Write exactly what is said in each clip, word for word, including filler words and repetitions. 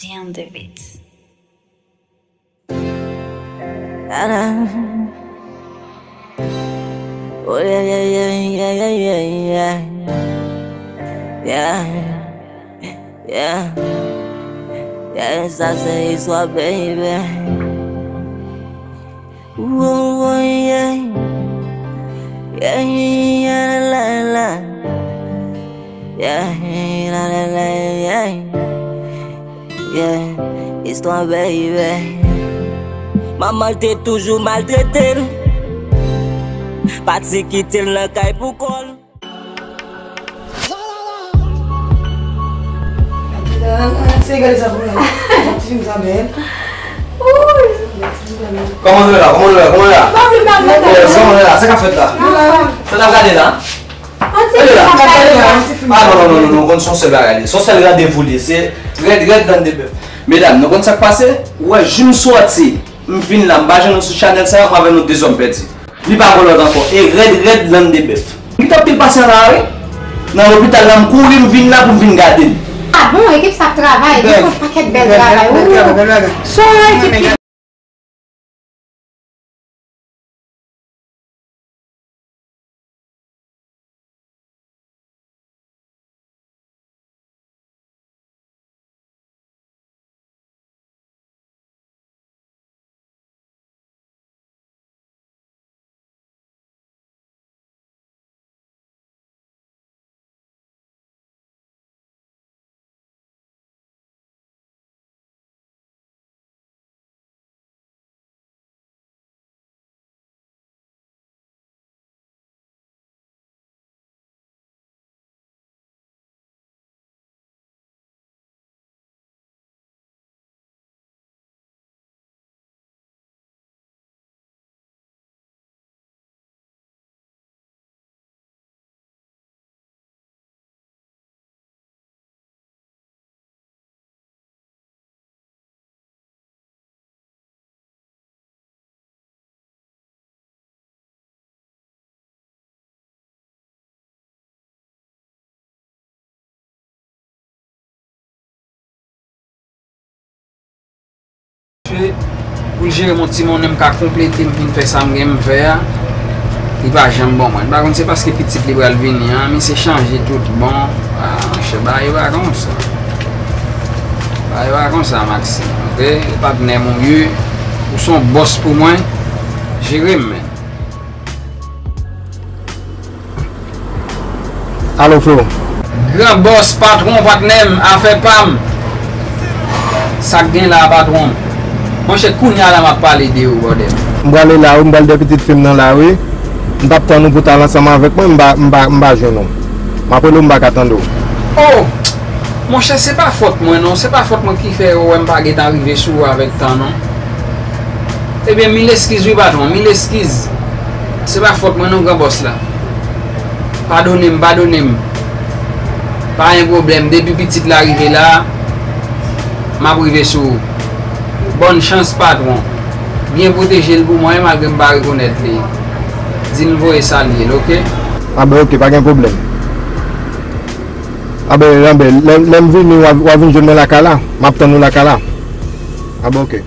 Damn the beats. Oh yeah, yeah, yeah, yeah, yeah, yeah, yeah. Yeah, yeah, yeah, sa se istwa, baby. Ooh, yeah. Yeah, yeah, yeah, la, la, la. Yeah, la, la, la, yeah. Yeah, istwa, baby. Manman l te toujou maltrete l. Pati kite l nan kay pou kò l. Se gade sa pou mwen. Ti fim sa bèl. Kòman nou ye la? Kòman nou ye la? Kòman nou ye la? Yes, kòman nou ye la? Sa k ap fèt la? Sa n ap gade la? Gade la. Ah, non, non, non, non, non, konn se yon sèl bagay li ye. Se yon sèl randevou li ye. Se rèd, rèd dan de bèf. Medam, nou konn sa k pase? Ou wè, jou m sòti, m vin la, m pa jwenn nou sou chanèl sa, mwen avè nou de zòm pèdi. Li pa gen lòt ankò. E rèd, rèd, lann de bèf. Li t ap pil pase an la, wi. Nan lopital la, m kouri, m vin la pou m vin gade l. Ah bon, ekip sa ap travay, gen yon pakèt bèl travay. Ooh, se yon ekip ki Pou l jere m yon ti monnen m ka konplete, m vin fè sa m gen m fè a, li pa janm ban mwen. M pa konn se paske pitit li pral vini an, misye chanje tout. Bon, ah, monchè, bagay yo pa konsa. Bagay yo pa konsa, Maxime, oke? Patnè m ou ye, ou se yon bòs pou mwen, jere m, men. Alo, Flo. Gran bòs, patwon, patnè m, afè pa m. Sa k gen la, patwon? Monchè, kounye a la m ap pale de ou, brother. M prale la wi, m pral dèyè pitit fi m nan la wi. M t ap tann ou pou t al ansanm avèk mwen, m pa, m pa, m pa jwenn ou. M ap rele w, m pa ka tande w. Oh! Monchè, se pa fòt mwen non, se pa fòt mwen ki fè ou wè m pa gentan rive sou ou avèk tan non. Ebyen, mil eskiz wi, patwon, mil eskiz. Se pa fòt mwen non, gran bòs la. Padone m, padone m. Pa gen pwoblèm, depi pitit la rive la, m ap rive sou ou. Bòn chans, patwon. Byen pwoteje l pou mwen, malgre m pa rekonèt li. Di l m voye salye l, oke? A ben, oke, pa gen pwoblèm. A ben, a ben, lè, lè m vini, w a, w a vin jwenn mwen lakay la. M ap tann ou lakay la. A ben, oke.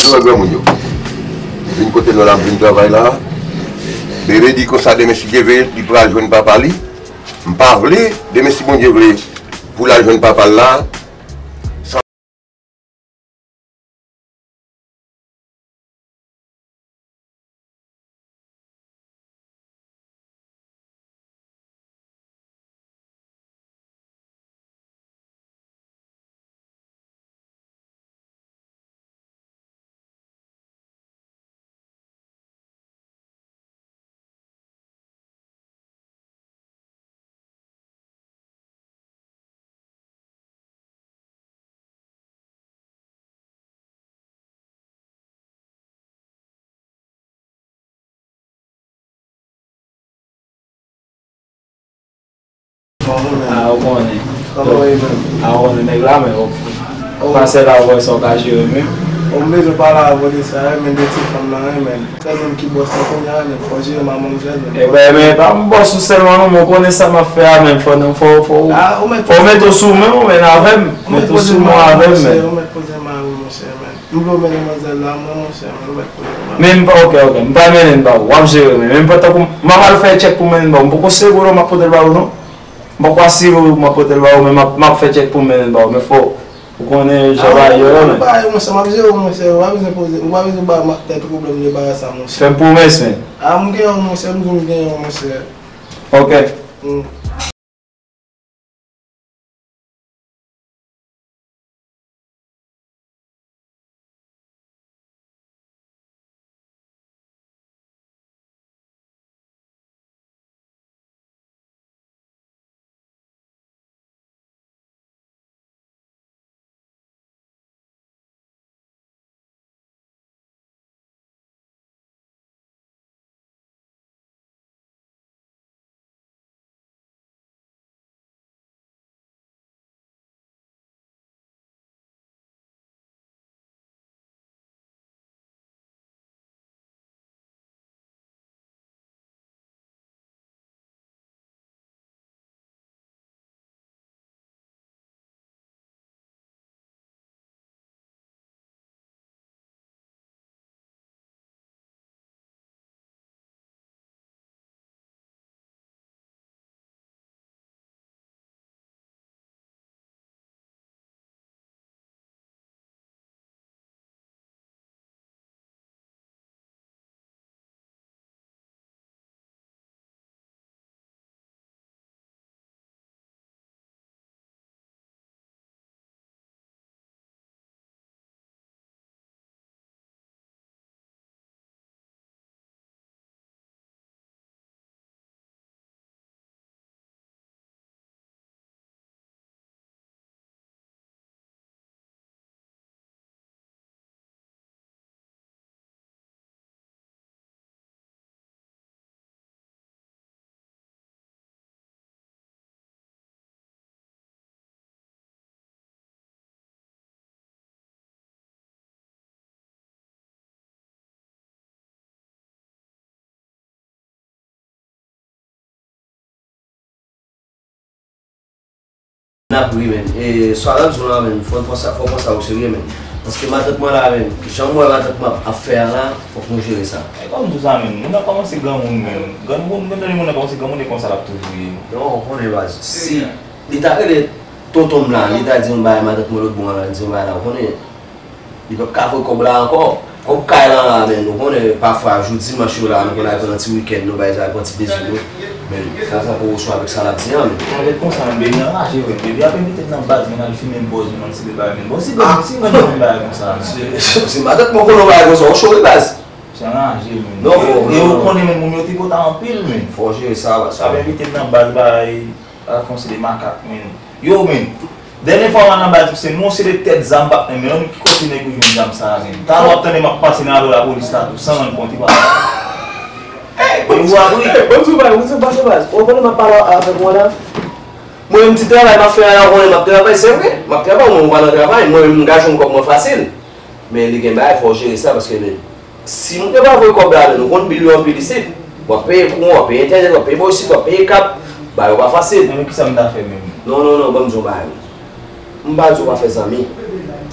Yo, granmoun yo. Vin kote nou la, vin travay la. Bebe di konsa demen si Dye vle, li pral jwenn papa li. M pa vle, demen si Bondye vle, pou l al jwenn papa l la. Ou konnen. Kòman w ye menm? A, ou konnen nèg la, men ou pase la, ou wè sa w ka jere menm. Ou m bezwen pale avè w de sa, men de ti fanm nan, men. Sèl moun ki bòs la kounye a, men fò w jere manmanzèl, men. E ben, men pa m bòs ou sèlman non, men ou konnen sa m ap fè a, men fò, fò, fò, fò w mete w sou men w, men avè m. Mete w sou men w avè m, men. Ou mèt poze mari w, monchè, men. M vle w mennen manzèl la, mwen, monchè, men ou mèt poze mari w. Men m pa, ok, ok, m pa mennen l ba ou, w ap jere, men, men m pa tankou, m ap al fè tchèk pou m mennen l ba ou, m poko sere w non, m ap pote l ba ou non. M poko asire w, m ap pote l ba ou, men m ap, m ap fè tchèk pou m mennen l ba ou, men fò, ou konnen jan bagay yo ye, men. Bagay yo, monchè, m ap jere w, monchè, ou pa bezwen poze, ou pa bezwen ba m tèt ou pwoblèm de bagay sa, monchè. Fè m pwomès, men. A, m genyen w, monchè, m di w m genyen w, monchè. Ok. Hmm. N ap ri, men. E, sa w ap di w la, men, fò w pran sa, fò w pran sa o serye, men. Paske matant mwen la, men, jan m wè matant mwen ap, ap fè a la, fòk nou jere sa. E kòm di w sa, men, moun nan kòmanse granmoun, men. Granmoun, mwen tande moun nan kòmanse granmoun, e konsa l ap toujou ye. Non, ou konnen, baz. Si li ta rele tonton m la, li ta di yon bagay, matant mwen lòt bò an la, li di yon bagay la, ou konnen. Li p ap ka voye kòb la ankò. Kòb kay lan la, men, nou konnen pafwa jou dimanch yo la, nou konn al pran ti wikenn, nou bay zay pran ti plezi nou. Men, fò, fò, fò w sou avèk sa l ap di an, men. Avèk konsa, men, Baby anraje vre. Baby ap envite m nan baz, men, al fimen bòz, men, al sibe bagay, men. Bon, si granmoun, si granmoun fè yon bagay konsa, men. Se, se, se matant mwen konnen yon bagay konsa, ou cho wi baz. Se anraje, men. Non, fò, e ou konnen, men, moun yo tripotay anpil, men. Fò w jere sa, baz. Ap envite m nan baz, bagay, al fè yon seri de makak, men. Yo, men. Dènye fwa m al nan baz, se mwen se de tèt zam patnè, men yon ki kote nèg yo jwenn zam sa a, men. Talè w ap tande m ap pase nan alo lapolis la tou, san rann kont, wi papa. Ey, bon, yo ap ri. Ey, bon, sou baz, bon, sou baz, sou baz. Ou konnen m ap pale avèk ou la. Mwen menm ti travay m ap fè a, ou konnen m ap travay, se vre. M ap travay, mwen m pa nan travay, mwen menm m gaje yon kòb mwen fasil. Men li gen bagay, fò w jere sa, paske men, si moun yo pa voye kòb la, men nou konn bil yo anpil isit. W ap peye kouran, w ap peye entènèt, w ap peye bò isit, w ap peye kab. Bagay yo pa fasil. Men kisa m ta fè menm? Non, non, non, ban m di w yon bagay. M pa di w pa fè zanmi.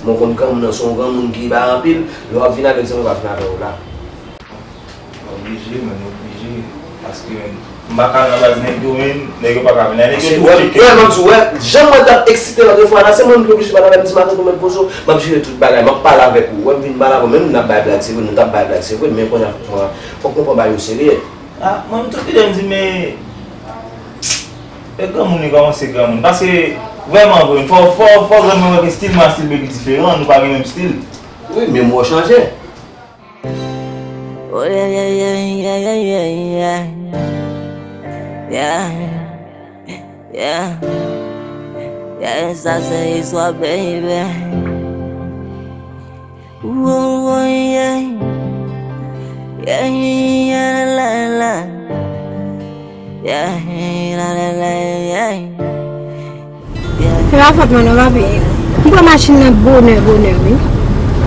Men w konn granmoun nan se yon granmoun ki bay anpil. Lè w ap vin avèk zanmi, w pa vin avè w la. Oblije, men, oblije. Paske, men, m pa ka nan baz nèg yo, men, nèg yo pa ka vin la. Nèg yo tou tcheke. Wè, wè, m ap di w, wè, jan mwen t ap eksite lòt fwa la, se mwen ki oblije pale avè m, di matant mwen mèt poze w, m ap jere tout bagay, m ap pale avèk ou, wè, m vin pale avè w, menm nou t ap bay blag, se vre, nou t ap bay blag, se vre, men kounye a, fòk nou pran bagay yo serye. A, mwen, m tout lide, m di, men, e granmoun, li kòmanse granmoun. Paske, vrèman vre, fò, fò, fò granmoun wè ke stil mwen ak stil Baby diferan, nou pa gen menm stil. Wi, men mwen chanje. Oh yeah, yeah, yeah, yeah, yeah, yeah, yeah. Yeah, yeah. Yeah, sa se istwa, baby. Ooh, ooh, yeah. Yeah, yeah, la, la, la. Yeah, la, la, la, yeah. Fòk mwen non, papi. M pran machin nan bonè, bonè, wi.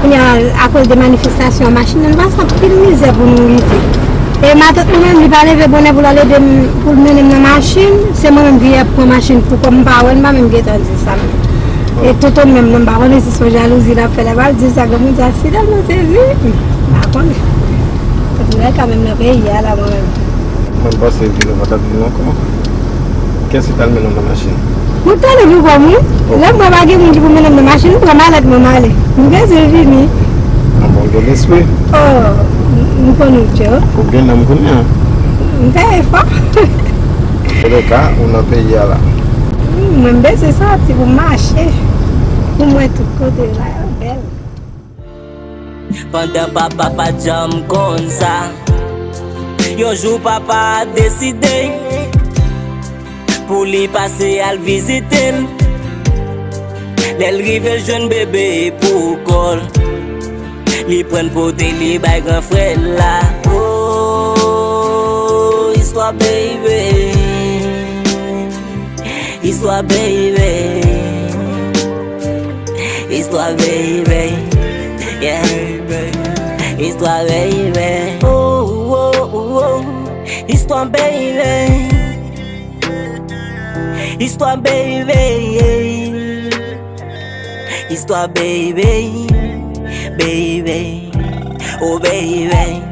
Kounye a, akoz de manifestasyon an, machin nan, nou pase anpil mizè pou nou rive. E matant mwen menm, li pa leve bonè pou l al ede m, pou l mennen m nan machin. Se mwen menm ki ap pran machin pou kò m, m pa wè l, m pa menm gentan di sa menm. E tonton m menm, non, m pa konnen si se yon jalouzi l ap fè, lè m al di sa, granmoun sa si tèlman sezi. M pa konnen. Antouka, kanmenm nan peyi a la, mwen menm. Mwen panse vin ou pa t ap vin ankò. Kiyès ki t al mennen w nan machin? Mwen t ale pou kò m, wi. Lè m wè pa gen moun ki pou mennen m nan machin, m pran malèt mwen, m ale. M bezwen vini. Ah bon, gen lespri. Oh, m konn ou, Djo. Ou gen nanm kounye a. M fè efò. Antouka, ou nan peyi a la. Hmm, mwen m bezwen sòti pou m mache. Pou m wè tout kote la, yo bèl. Pandan papa pa t janm konn sa, yon jou papa deside pou li pase al vizite l. Lè l rive, l jwenn bebe pou kò l. Li pran l pote, li bay gran frè l la. Oh, istwa baby. Istwa baby. Istwa baby. Yeah. Istwa baby. Oh, oh, oh, oh. Istwa baby. Istwa baby. Istwa baby. Baby. Oh baby.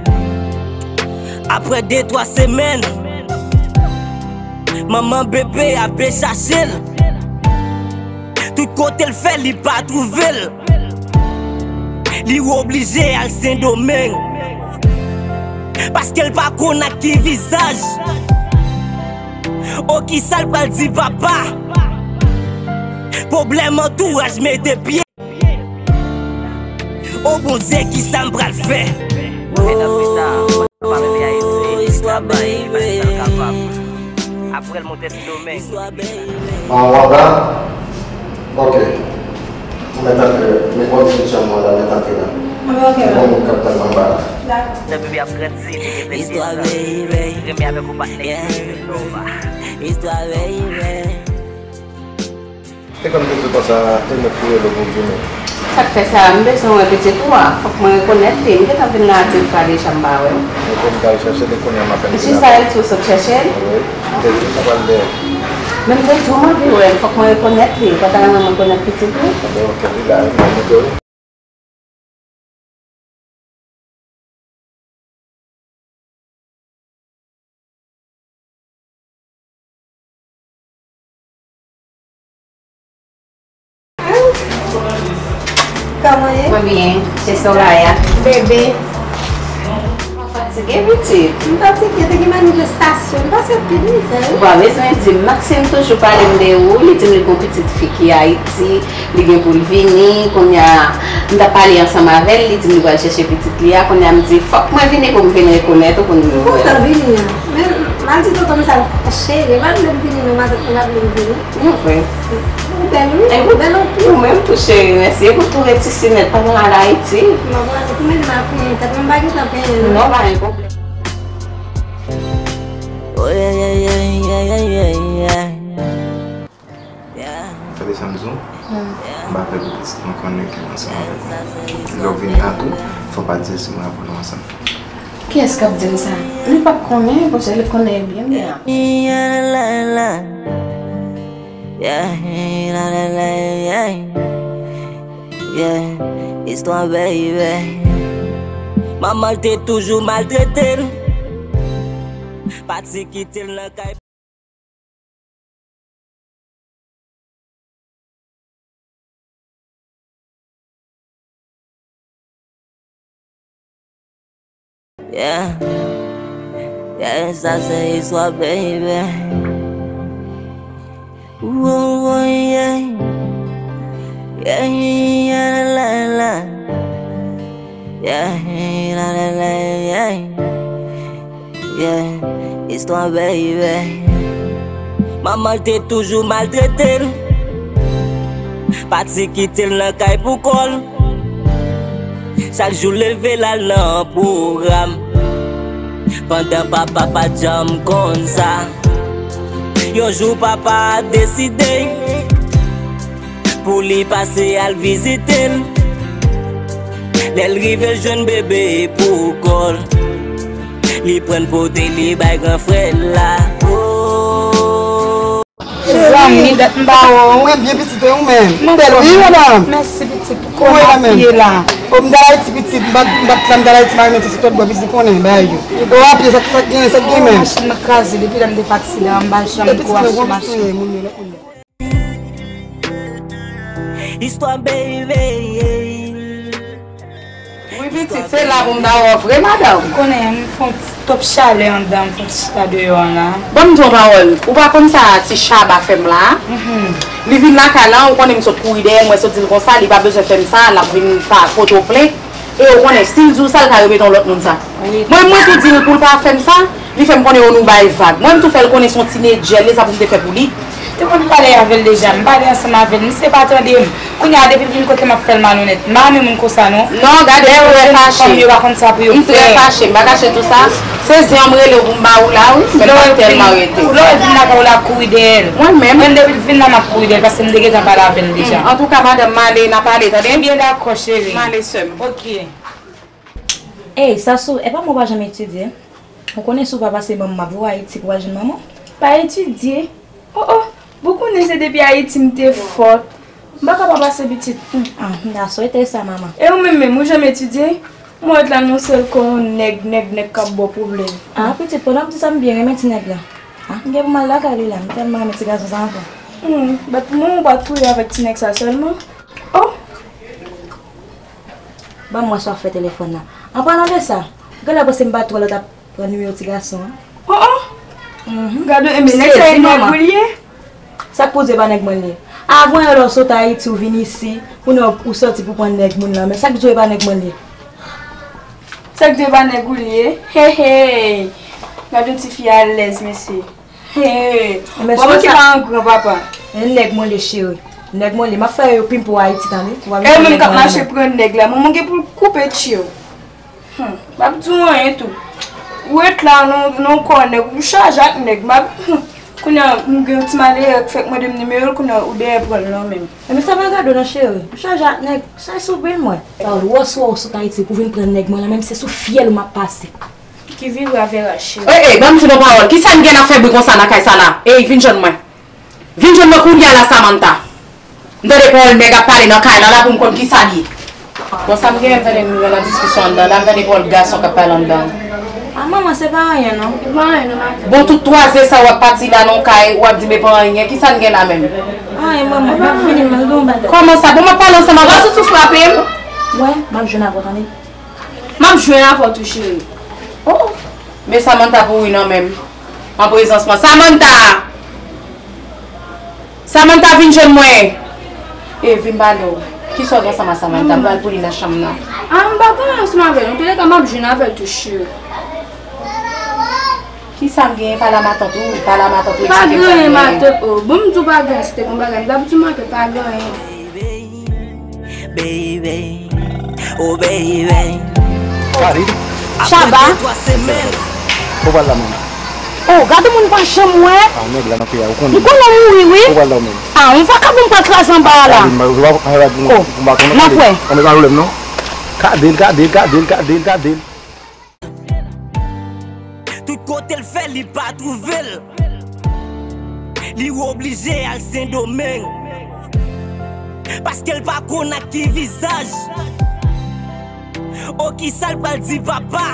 Apre de twa semèn, manman bebe a pe chache l. Tout kote l fè, li pa twouve l. Li oblije al Sendomeng. Paske l pa konn ak ki vizaj. O, kisa l pral di papa? Pwoblèm antouraj mete pye. O Bondye, kisa m pral fè? Medam, pita, mwen pa renmen Ayiti, li travay, li pa fè sa l kapab. Apre l monte Sendomeng. An wada? Ok. Ou mèt antre, men kondisyon chanm wada, mèt antre la. Ok, ok. Gen moun k ap tann anba la. Dakò. Lè bebe ap grandi, li gen vennde zan. Li renmen avèk yon patnè ki rele Nova. E kòm de tout konsa, e mèt pou rele w pou vini. Sa k fè sa, m bezwen wè pitit ou a. Fòk mwen rekonèt li. M gentan vin la de fwa deja, m pa wè l. Ou konn m t al chèche li, kounye a m apèn vin. Jis sa, l sou sot chèche l? Wi. M te di m t ap al dèyè l. Men m te di w m anvi wè l, fòk mwen rekonèt li. Ou pa ta renmen mwen rekonèt pitit ou? Anben, ok, li la, m ap montre w li. Kòman ye? Mwen byen, se Soraya. Bebe. Ou fatige, pitit? M fatige, te gen manifestasyon, m pase anpil mizè, wi. Ou pa bezwen di m, Maxime toujou pale m de ou, li di m li gon pitit fi ki Ayiti, li gen pou l vini, kounye a, m t ap pale ansanm avè l, li di m li pral chèche pitit li a, kounye a m di, fòk mwen vini pou m vin rekonèt ou, pou m vin wè w. Kontan vini an. Men, m al di tonton m sa, cheri, pa vle m vini non, matant mwen pa vle m vini. Yon vre. Ou bèl, wi. Ou bèl anpil. Ou menm tou, cheri, mèsi. E pou tou reti si nèt, pa nan al Ayiti. M ap rale pou mennen m al penyen tèt mwen, m pa gentan penyen, non. Non, pa gen pwoblèm. Oh, yeah, yeah, yeah. Tande sa m di w? Hmm. M pa vle pou pitit mwen konnen ke m ansanm avèk ou. Lè w vin la tou, fò w pa di l se mwen avè w nou ansanm. Kiyès k ap di l sa? Li p ap konnen, paske li konnen byen byen. Yeah, la, la, la. Yeah, la, la, la, yeah. Yeah, istwa, baby. Manman l te toujou maltrete l. Pati kite l nan kay. Yeah. Yeah, sa se istwa, baby. Ooh, ooh, yeah. Yeah, yeah, la, la, la. Yeah, la, la, la, yeah. Yeah, istwa, baby. Manman l te toujou maltrete l. Pati kite l nan kay pou kò l. Chak jou leve l al nan pwogram. Pandan papa pa t janm konn sa. Yon jou papa deside Pou li pase al vizite l. Lè l rive, l jwenn bebe pou kò l. Li pran l pote, li bay gran frè l la. Oh. Zanmi, dat m pa wè w. Mwen byen pitit, e ou menm? Mwen bèl, wi, madanm. Mèsi pitit, pou kò m ap ye la. O, m t al Ayiti pitit, m pa t, m pa t la, m t al Ayiti, mari mwen te sot lòt bò pitit konnen bagay yo. O, apye, sa, sa k gen, sa k gen menm? Machin mwen kraze, depi lè m te fè aksidan an, m pa janm kou achte machin. Istwa baby. Wi, pitit, se la pou m ta wè w vre, madanm. Ou konnen, m fè yon ti twòp chalè anndan, m fè yon ti chita deyò an la. Ban m di w yon pawòl. Ou pa konn sa ti Chaba fè m la a? Li vin lakay la, ou konnen m sot kouri dèyè l, mwen sot di l konsa, li pa bezwen fè m sa, l ap vin pa pote w plent. E ou konnen, si l di w sa, l ka repete yon lòt moun sa. Mwen, mwen tou di l pou l pa fè m sa, li fè m konnen, o, nou bay vag. Mwen, m tou fè l konnen se yon ti nedjè l ye, sa pou m te fè pou li. Te konn pale avè l deja, m pale ansanm avè l, misye pa tande m. Kounye a, depi l vin kote m ap fè l malonèt. M pa renmen moun konsa, non. Non, gade, m trè fache. Fanm yo pa konn sa pou yo fè. M trè fache, m pa kache tou sa. Se zen an m rele w pou m ba ou la, wi. Men m pa tèlman rete. Lè w vin lakay ou la, kouri dèyè l. Mwen menm. Mwen, depi l vin la, m ap kouri dèyè l, paske m te gentan pale avè l deja. Antouka, madanm, m ale, n a pale, tande? Ebyen, dakò, cheri. M ale, sè m. Ok. Ey, Sasou, epa mwen pa janm etidye. Ou konnen si w pa pase ban m, m ap voye w Ayiti pou w al jwenn manman w. Pa etidye? Oh, oh, bon, ou konnen se depi Ayiti m te fòt. M pa ka pa pase pitit. Hmm. Ah, m ta swete sa, manman. E ou menm menm, ou janm etidye? Mwen wè la, non, sèl kò yon nèg, nèg, nèg k ap ba w pwoblèm. Ah, pitit, pandan w ap di sa, m byen renmen ti nèg la. Ah, m gen pou m al lakay li la, m tèlman renmen ti gason sa ankò. Hmm, bat pou mwen, ou pa touye avèk ti nèg sa sèlman. Oh! Ban m wè sa w ap fè telefòn nan. An palan de sa, ou genlè panse m pa twò lè w t ap pran nimewo ti gason an. Oh, oh! Mhm. Gade, enben, nèg sa e nèg ou li ye? Sa k pou di e pa nèg mwen li ye? Avan yè lè w sot Ayiti, ou vin isi, kounye a ou sòti pou pran nèg moun lan, men sa k di w e pa nèg mwen li ye? Sa k di w e pa nèg ou li ye? Hey, hey! Gade yon tifi alèz, mesye. Hey, bon, mwen ki pa yon gran papa. E nèg mwen li, cheri. Nèg mwen li. M ap fè yo pimpe w Ayiti, tande. Ou pa vin pran nèg mwen la, non. E ou menm k ap mache pran nèg la, manman gen pou l koupe tye w. Hmm, m ap di w anyen tou. Ou ret la, non, non, kò nèg, ou chaje ak nèg. M ap, hmm, kounye a, m gen yon ti malere k fèk mande m nimewo l, kounye a, ou dèyè pran l nan men m. Enben sa pa gade w non, cheri. M chaje ak nèg, sa e sou bri l mwen. Sa w wè, w sou, w sot Ayiti pou vin pran nèg mwen la, menm se sou fyèl ou m ap pase. Ki vivra vera, cheri. Ey, ey, ban m di nou pawòl. Kisa n gen ap fè bri konsa nan kay sa la? Ey, vin jwenn mwen. Vin jwenn mwen kounye a la, Samantha. M tande pawòl nèg ap pale nan kay la, la pou m konn kisa l ye. Bon, sa m genyen, m tande nou nan diskisyon anndan la, m tande pawòl gason k ap pale anndan. Ah, manman, se pa anyen, non. Se pa anyen, non, matant. Bon, tout twa zye sa w ap pati la nan kay, w ap di m e pa anyen. Kisa n gen la menm? Anyen, manman, m ap vini, mwen gen yon bagay. Kòman sa? Bon, m ap pale ansanm avè w. Ou sot sou frape m? Wi, m ap jwenn avè w, tande. M ap jwenn avè w tou, cheri. Oh, men Samantha pouri nan men m. An prezans mwen. Samantha! Samantha, vin jwenn mwen! E, vin m pale w. Kisa w gen ansanm ak Samantha? M pral pouri nan chanm nan. Ah, m pa gen anyen ansanm avè l. Antouleka, m ap jwenn avè l tou, cheri. Kisa m genyen? Pale a matant ou, pale a matant ou, eksplike m sa m genyen. Pa gen anyen, matant, oh. Bon, m di w pa gen anyen, si te gen bagay, m t ap di w matant pa gen anyen. Baby, oh baby. Chaba. Ou pral la menm? Oh, gade moun pa janm wè. Ah, nèg la nan peyi a, ou konnen. M konnen w mouri, wi. Ou pral la menm? Ah, yon vakabon pral kraze anba a la. Oh, m ap wè. Ann pa pwoblèm non. Gade l, gade l, gade l, gade l, gade l. Tout kote l fè, li pa twouve l. Li oblije al Sendomeng. Paske l pa konn ak ki vizaj. O, kisa l pral di papa?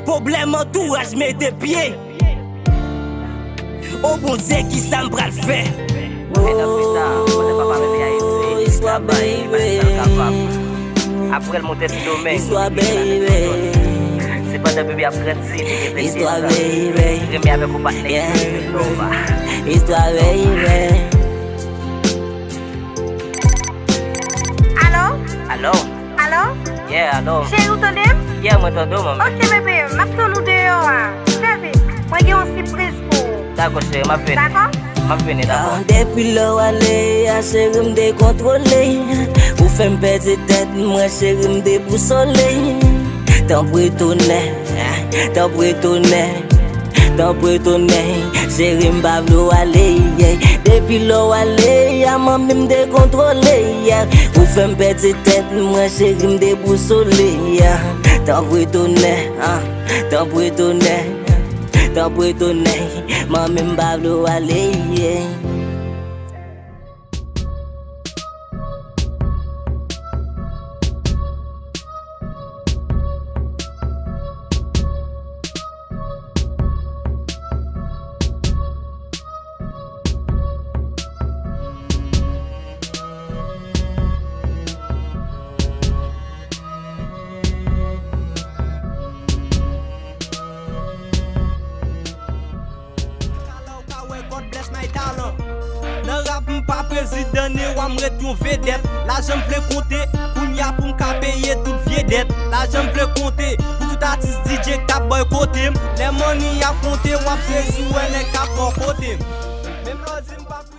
Pwoblèm antouraj mete pye. O Bondye, kisa m pral fè? Mèt ap pita, pandan papa m rete Ayiti, li travay, li pa fè sa l kapab. Apre l monte Sendomeng, li vin la Mèt London. Se pandan bebe ap grandi, li repete sa. Li renmen avèk yon patnè ki rele Nova. Alo? Alo? Alo? Yeah, alo. Cheri, ou tande m? Yeah, mwen tande w, manmi. Ok, bebe, m ap tann ou deyò a. Trè vit. Mwen gen yon sipriz pou ou. Dakò, cheri, m ap vini. Dakò? M ap vini, dakò. Ah, depi lè w ale a, cheri, m dekontwole. Ou fè m pèdi tèt mwen, cheri, m debousole. Tanpri tounen, tanpri tounen. Tanpri tonè, cheri m pa vle w ale, yeah. Depi lè w ale a, manmi m dekontwole, yeah. Ou fè m pèdi tèt mwen, cheri m debousole, yeah. Tanpri tonè, ah, tanpri tonè, tanpri tonè, manmi m pa vle w ale, yeah. Talè w ka wè God bless my talent. Nan rap m pa prezidan, ne wa m ret yon vedèt. Lajan m vle konte, kounye a pou m ka peye tout vye dèt. Lajan m vle konte, pou tout atis D J k t ap bòykote m. Lè money ap konte, w ap sezi wè nèg k ap bòkote m. Menm lè w di m p ap